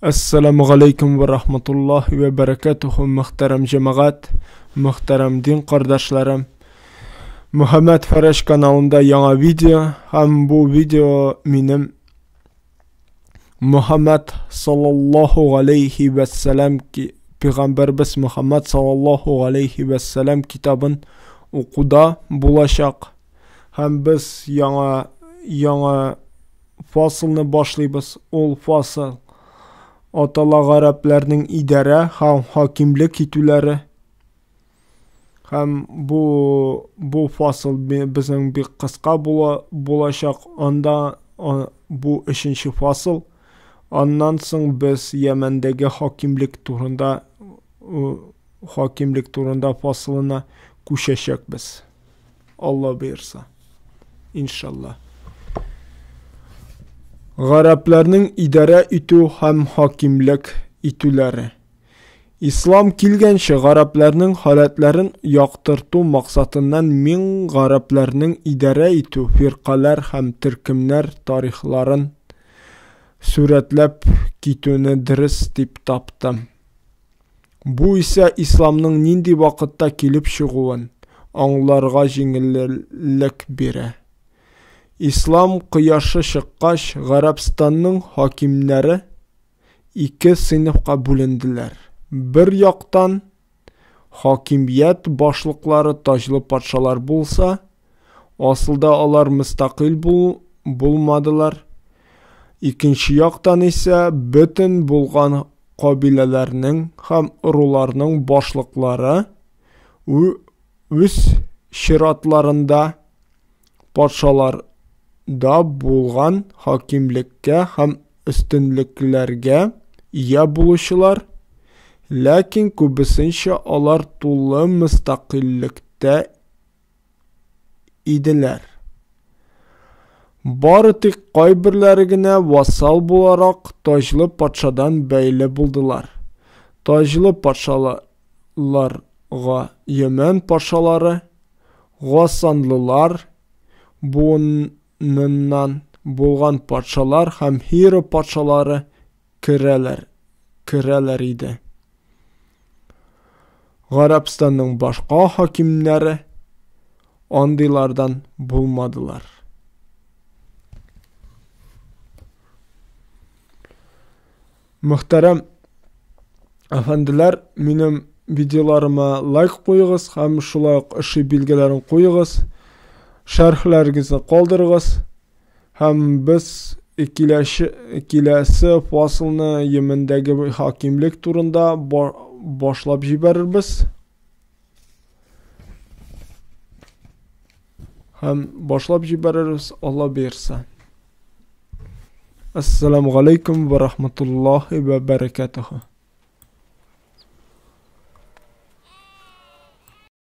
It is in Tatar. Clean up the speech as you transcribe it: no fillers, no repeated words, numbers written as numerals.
Әссәламү галәйкүм вә рахматуллаһи вә бәрәкәтүһү, мөхтәрәм җәмәгать, мөхтәрәм дин кардәшләрем. Мөхәммәд Фәрәш каналында яңа видео һәм бу видео минем Мөхәммәд саллаллаһу галәйһи вәссәлам пәйгамбәрбез Мөхәммәд саллаллаһу галәйһи вәссәлам китабын укуда булачак. Һәм без яңа яңа фасылны башлыйбыз. Ул фасыл атала гарәпләрнең идарә һәм хакимлек итүләре. Һәм бу бу фасыл безнең бик кыска була, булачак. Анда бу өченче фасыл. Аннан соң без Йәмәндәге хакимлек турында хакимлек турында фасылына күчәчәкбез. Алла боерса. Иншалла. Гарәпләрнең идарә итү һәм хакимлек итүләре. Ислам килгәнче гарәпләрнең халәтләрен яктырту максатыннан мин гарәпләрнең идарә итү, фиркаләр һәм төркемнәр тарихларын сурәтләп китүне дөрес дип таптым. Бу исә исламның нинди вакытта килеп чыгуын аңларга җиңеллек бирә. Ислам кояшы чыккач, Гарәбстанның хакимнәре ике сыйныфка бүленделәр. Бер яктан, хакимият башлыклары таҗлы патшалар булса, асылда алар мөстәкыйль бул, булмадылар. Икенче яктан исә бөтен булган кабиләләрнең һәм ыруларның башлыклары үз чиратларында патшаларда булган хакимлеккә һәм өстенлекләргә ия булучылар, ләкин күбесенчә алар тулы мөстәкыйльлектә иделәр. Бары тик кайберләре генә вассал буларак таҗлы патшадан бәйле булдылар. Таҗлы патшаларга Йәмән патшалары, гасанлылар буыныннан булган патшалар һәм Һиро патшалары керәләр, керәләр иде. Гарәбстанның башка хакимнәре андыйлардан булмадылар. Мөхтәрәм әфәнделәр, минем видеоларыма лайк куегыз һәм шулай ук ошый билгеләрен куегыз, шәрхләрегезне калдырыгыз. Һәм без киләче, киләсе фасылны Йемендәге хакимлек турында башлап җибәрербез. Һәм башлап җибәрербез, Алла боерса. Ассаламу алейкум ва рахматуллахи ва баракатуху.